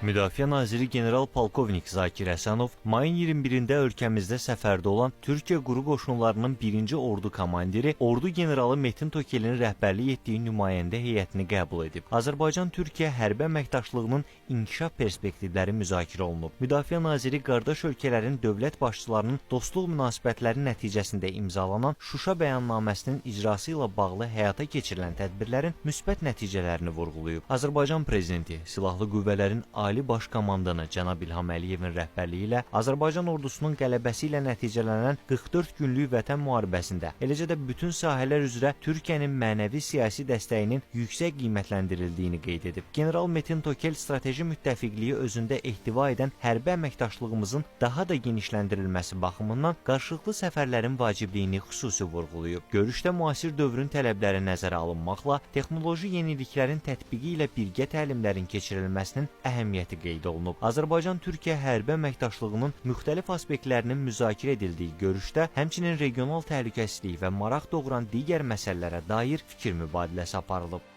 Müdafiə naziri general-polkovnik Zakir Həsənov mayın 21-də ölkəmizdə səfərdə olan Türkiyə Quru Qoşunlarının 1-ci Ordu komandiri, Ordu generalı Metin Tokelin rəhbərlik etdiyi nümayəndə heyətini qəbul edib. Azərbaycan-Türkiyə hərbi əməkdaşlığının inkişaf perspektivləri müzakirə olunub. Müdafiə naziri qardaş ölkələrin dövlət başçılarının dostluq münasibətləri nəticəsində imzalanan Şuşa bəyannaməsinin icrası ilə bağlı həyata keçirilən tədbirlərin müsbət nəticələrini vurğulayıb. Azərbaycan prezidenti Silahlı Qüvvələrin Ali Baş Komandanı cənab İlham Əliyevin rəhbərliyi ilə Azərbaycan ordusunun qələbəsi ilə nəticələnən 44 günlük Vətən müharibəsində, eləcə də bütün sahələr üzrə Türkiyənin mənəvi siyasi dəstəyinin yüksək qiymətləndirildiyini qeyd edib. General Metin Tokel strateji müttəfiqliyi özündə ehtiva edən hərbi əməkdaşlığımızın daha da genişləndirilməsi baxımından qarşılıqlı səfərlərin vacibliyini xüsusi vurğulayıb. Görüşdə müasir dövrün tələbləri nəzərə alınmaqla texnoloji yeniliklərin tətbiqi ilə birgə təlimlərin keçirilməsinin əhəmiyyəti qeyd olunub. Azərbaycan-Türkiyə hərbi əməkdaşlığının müxtəlif aspektlərinin müzakirə edildiyi görüşdə həmçinin regional təhlükəsizlik və maraq doğuran digər məsələlərə dair fikir mübadiləsi aparılıb.